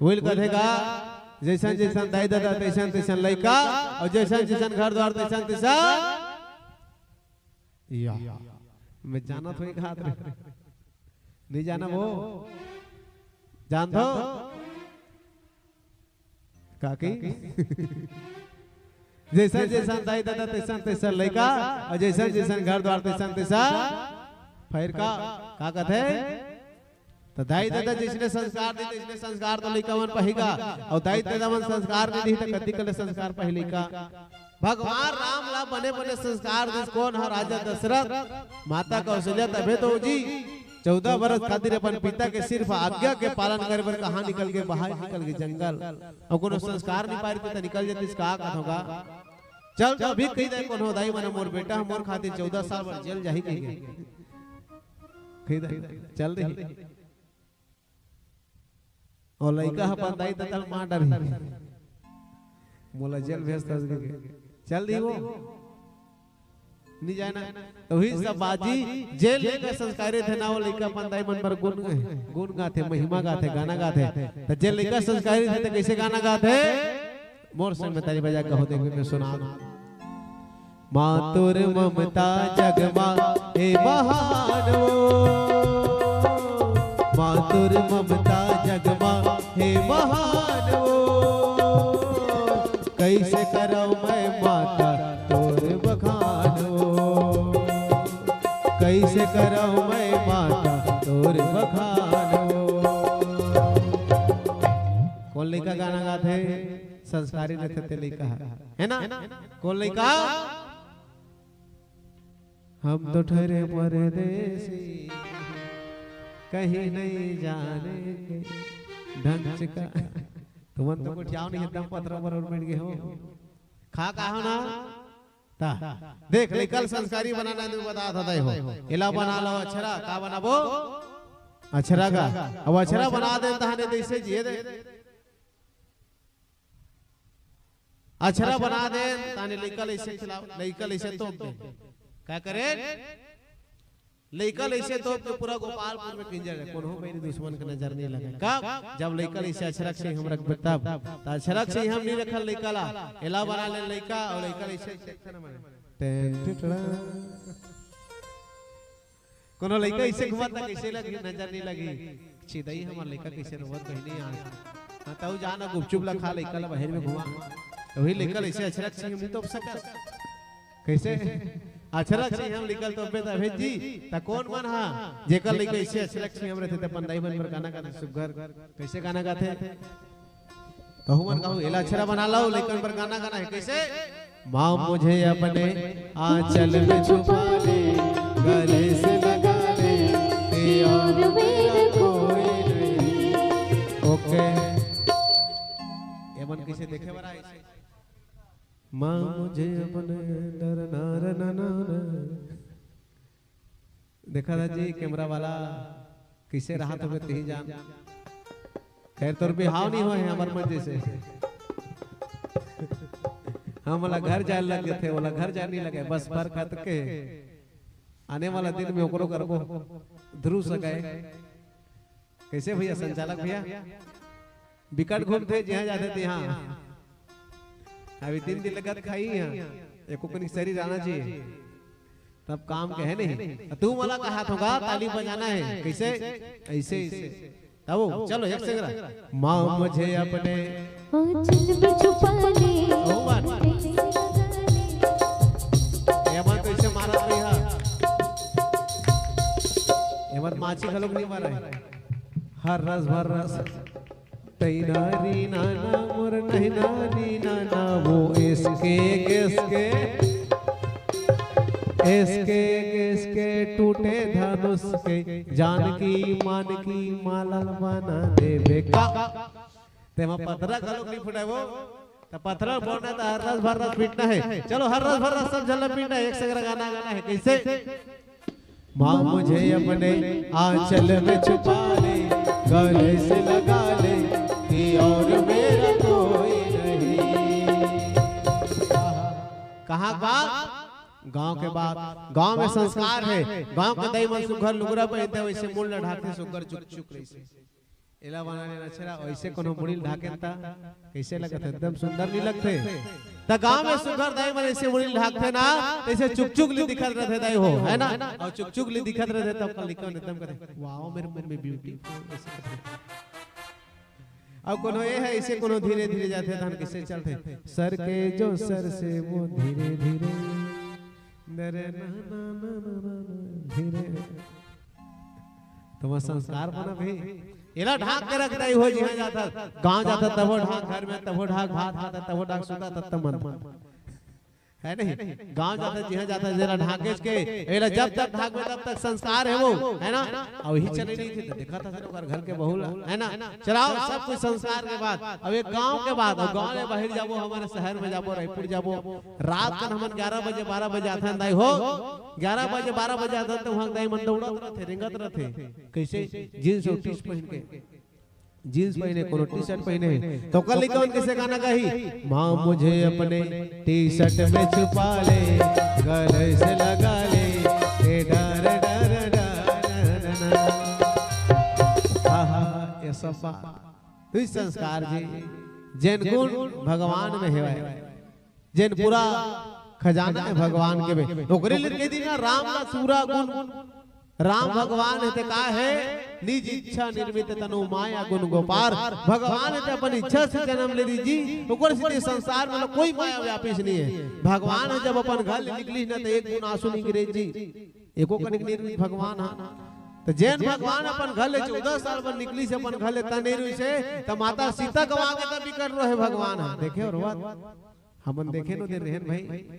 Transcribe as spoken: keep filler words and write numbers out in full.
वही कथे का, जैसन जैसन दाई ददा तैसन तैसन लइका, और जैसन जैसन घर द्वार तैसन तैसन। या, मैं जाना थोड़ी कहा रे, नहीं जाना वो, जानत हो? काकी? जैसन जैसन दाई ददा तैसन तैसन लइका, और जैसन जैसन घर द्वार तैसन तैसन फैर का, का कथे? तो दाई ददा जिसने संस्कार दी, जिसने संस्कार तो लइका मन पहिगा, और दाई ददा मन संस्कार नहीं दी तो कति कले संस्कार पहिली का? भगवान राम ला बने बने संस्कार दिस। कोन ह? राजा दशरथ, माता कौशल्या। तभे तो जी चौदह बरस खातिर अपन पिता के सिर्फ आज्ञा के पालन करे बर कहाँ निकल के? बाहर निकल के जंगल। अउ कोनो संस्कार नहीं पाए रहिते त निकल जातिस का? कथों का, चल तो अभी कही दे कोनो दाई मन, मोर बेटा ह मोर खातिर चौदह साल बर जेल जाही कही के। कही दे, चल दे। और लइका ह अपन दाई ददा ल मार डरही, मोला जेल भेजता कही के। चल दी वो। नहीं जाए ना। तो वही सब बाजी, जे लइका संस्कारी थे ना, वो लइका अपन दाई मन बर गुण, गुण गाथे, महिमा गाथे, गाना गाथे। तो जे लइका संस्कारी थे, तो कैसे गाना गाथे? मोर संग में ताली बजा के कहो, देखो मैं सुना। मातुर ममता जगमा हे महान वो, मातुर ममता जगमा हे महान वो, कैसे करव मैं माता तोर बखान वो, कैसे करव मैं माता तोर बखान वो। कोन लइका गाना गाथे? संस्कारी रहिथे ते लइका ह, है ना? कोन लइका? हम तो ठहरे परदेसी, कहीं नहीं जाने के ढंग से का। तुमन तो गोठियाव नहीं, एकदम पथरा बरोबर बैठ गए हो। खा का हो ना? ता देख, लइका ल संस्कारी बनाना है, तो बता था हो। एला बना लो अछरा, का बनाबो? अछरा का। अब अछरा बना दे, तहाने तो इसे जिए दे। अछरा बना दे, ताने लइका ल अइसे खिला, लइका ल अइसे तोप दे। का करे? लइका ल अइसे तोप के पूरा गोपालपुर में किंजर है, कोनो मेरी दुश्मन के नजर नहीं लगे। कब? जब लइका ल अइसे अछरक से हम रखबे तब। त अछरक से हम नहीं रखल लइका ला, एला बना ले लइका, और लइका ल अइसे टेन टिटड़ा। कोनो लइका अइसे घुमत त कइसे लगी, नजर नहीं लगी। छिदई हमर लइका कइसे रोवत कहीं नहीं आज। हाँ, तऊ जाना गुपचुप ला खा, लइका ला बाहर में घुमा। तो वही लइका ल अइसे अछरक से हम नहीं तोप सकत। कइसे? अछरक से हम लइका ल तोपबे त भेज जी, त कोन मन हा? जेकर लइका अइसे अछरक से हम रहिथे त अपन दाई मन बर गाना गाथे सुग्घर। कइसे गाना गाथे? कहूँ मन कहूँ, एला अछरा बना लो, लइकन बर गाना गाना है। कइसे? माँ मुझे अपने आंचल में छुपा ले, गले से लगा ले, कि और मेरा कोई नहीं। ओके। ये मन कइसे देखे बर आए? माँ मुझे अपने डर ना रे ना ना ना। देखा था जी, कैमरा वाला कइसे रहा तो तेही जान। खैर, तोर बिहाव नहीं होए हे हमर मन जइसे। हम वाला घर जाए लग गए थे, वाला घर जाए नहीं लगे, बस फरक हे के आने वाला दिन में ओकरो करबो। ध्रुव सगाई। कइसे भैया, संचालक भैया? बिकट घूमथे, जिहाँ जाथे तिहाँ। अभी तीन दिन लगत खाई है, एको कनी शरीर आना चाहिए, तब काम के है नहीं। तू मोला कहा थोगा, ताली बजाना है। कइसे? अइसे, अइसे। तब चलो, एक से करा। माँ मुझे अपने आंचल में छुपा ले। ओ बात। ये बात तो इसे मारा नहीं है। ये बात माची घलोक नहीं मारा है। हर रस भर रस। तैना री नाना मोर नैना री नाना, वो एसके एसके, एसके एसके टूटे धनुष के, जानकी मानकी माला बना देबे का। तेमा पथरा घलोक नहीं फुटाए वो, त पथरा फोड़ना त हर रस भर रस पीटना है। चलो हर रस भर रस सब झन ल पीटना है, एक से गाना गाना है। कइसे? माँ मुझे अपने आंचल में छुपा ले, गले से लगा ले, कि और मेरा कोई नहीं। कहाँ बात? गांव के बात। गांव में संस्कार है। गांव के दाई मन सुघर लुगरा पहिनथे, वइसे मुड़ ल ढाकथे, सुघर चुक चुक रहिसे। एला बना लेना छेरा, ऐसे कोनो मुड़ी ल ढाकेन त कैसे लगत हे? एकदम सुंदर नहीं लगथे। त गांव में सुघर दाई मन ऐसे मुड़ी ल ढाकथे ना, तैसे चुकचुक ले दिखत रहथे दाई हो, है ना? और चुकचुक ले दिखत रहथे तब कल निकल एकदम कहथे, "वाओ मेरे मम्मी ब्यूटीफुल।" ऐसे कहथे। अब कोनो ये है, ऐसे कोनो धीरे धीरे जाथे, धान कैसे चलथे, "सर के जो सर से वो धीरे धीरे, दरे ना ना ना ना ना ना, धीरे।" तुम्हार संस्कार बना भाई, एला ढाक के रख दाई हो, जिहां जाथा, गांव जाथा तभो ढाक, घर में तभो ढाक, भात खाता तभो ढाक, सुता तब तक मन, है नहीं? गांव जाथा, जिहां जाथा, जेला ढाकेच के, एला जब तक ढाकबे तब तक संस्कार है वो, है ना? और वही चले नहीं थे, तो देखा था सर ओकर घर के बहू ला, है ना? चलाओ, सब कुछ संस्कार के बाद, अब एक गांव के बाद, अब गांव ले बाहर जाबो, हमारे शहर में जाबो, रायपुर जाबो, रात कन हमन ग्यारह बजे, बारह बजे आथन दाई हो, ग्यारह बजे, बारह बजे आथन तो वहां दाई मन दौड़त रहथे, रेंगत रहथे। कैसे? जींस और टी-शर्ट पहन के, जींस पहने, कोनो टी-शर्ट पहने हे, तो कल कौन कैसे गाना गाही? "माँ मुझे अपने टी-शर्ट में छुपा ले, गले से लगा ले, ए डर डर डर डर।" आहा, ये सब बात। तो इस संस्कार जी, जेन गुण भगवान में हेवय, जेन पूरा खजाना है भगवान के में, ओकरे लिए कह दी ना, राम का सूरा गुण। राम भगवान है ते का है? "निज इच्छा निर्मित तनु माया गुण गोपार।" भगवान है ते अपन इच्छा से जन्म ले दी जी, ओकर से संसार में कोई माया व्यापिस नहीं है। भगवान है जब अपन घर ले निकली ना, तो एक बूंद आंसू नहीं गिरे जी, एको कनिक नहीं रुई भगवान हा। तो जेन भगवान अपन घर ले चौदह साल बर निकली से, अपन घर ले तने रुई से, तो माता सीता गवा के तब बिकट रहे भगवान हा। देखे और बात हमन देखे नो दे रहन भाई,